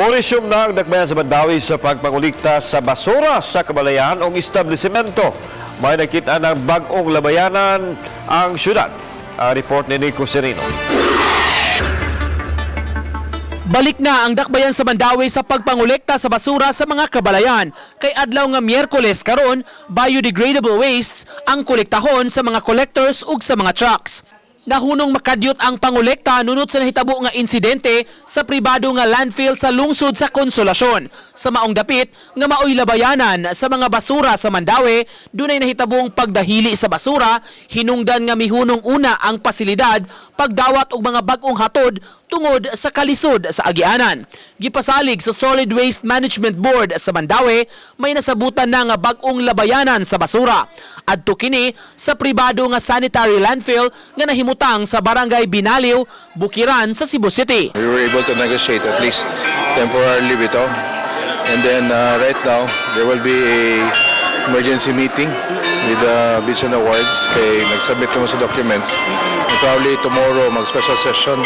Mo-resume na ang dakbayan sa Mandaue sa pagpangulikta sa basura sa kabalayan o establishmento. May nakita ng bag-ong labayanan ang syudad. Ang report ni Nico Serino. Balik na ang dakbayan sa Mandaue sa pagpangolekta sa basura sa mga kabalayan. Kay adlaw nga Miyerkules karon, biodegradable wastes ang kolektahon sa mga collectors ug sa mga trucks. Nahunong makadyot ang pangolekta nunot sa nahitabo nga insidente sa pribado nga landfill sa lungsod sa Konsolasyon. Sa maong dapit nga maoy labayanan sa mga basura sa Mandaue, dunay nahitabong pagdahili sa basura, hinungdan nga mihunong una ang pasilidad pagdawat og mga bag-ong hatod tungod sa kalisod sa agianan. Gipasalig sa Solid Waste Management Board sa Mandaue, may nasabutan na nga bag-ong labayanan sa basura. Adto kini sa pribado nga sanitary landfill nga nahimutang sa Barangay Binaliw, Bukiran sa Cebu City. We were able to negotiate at least temporarily bitaw. And then right now, there will be a emergency meeting with the bids and awards kay nag-submit naman sa documents. And probably tomorrow mag-special session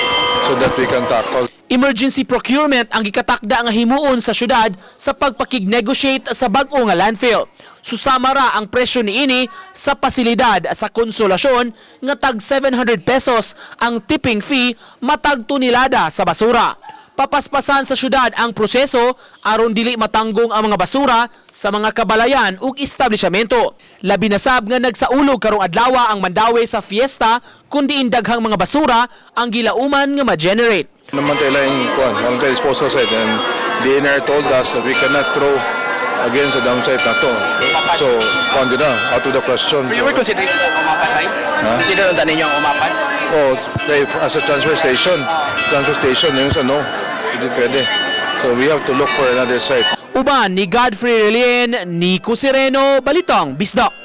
so that we can tackle. Emergency procurement ang gikatakda nga himuon sa syudad sa pagpakig-negotiate sa bag-o nga landfill. Susama ra ang presyo niini sa pasilidad sa Konsolasyon nga tag 700 pesos ang tipping fee matag tonelada sa basura. Papaspasan sa syudad ang proseso aron dili matanggong ang mga basura sa mga kabalayan ug establishmento. Labi na sab nga nagsaulog karong adlaw ang Mandaue sa fiesta kun diin daghang mga basura ang gilauman nga ma-generate. Naman tayo lang kuan, walang tayo disposal site and DENR told us that we cannot throw again sa dump site na to. So, kuan din na, out of the question. You were considering ang Umapad, Vice? Consider unta ninyo ang Umapad? Oh, as a transfer station. Transfer station, yun sa no. Hindi pwede. So we have to look for another site. Uban ni Godfrey Relien, Nico Sereno, Balitang Bisdak.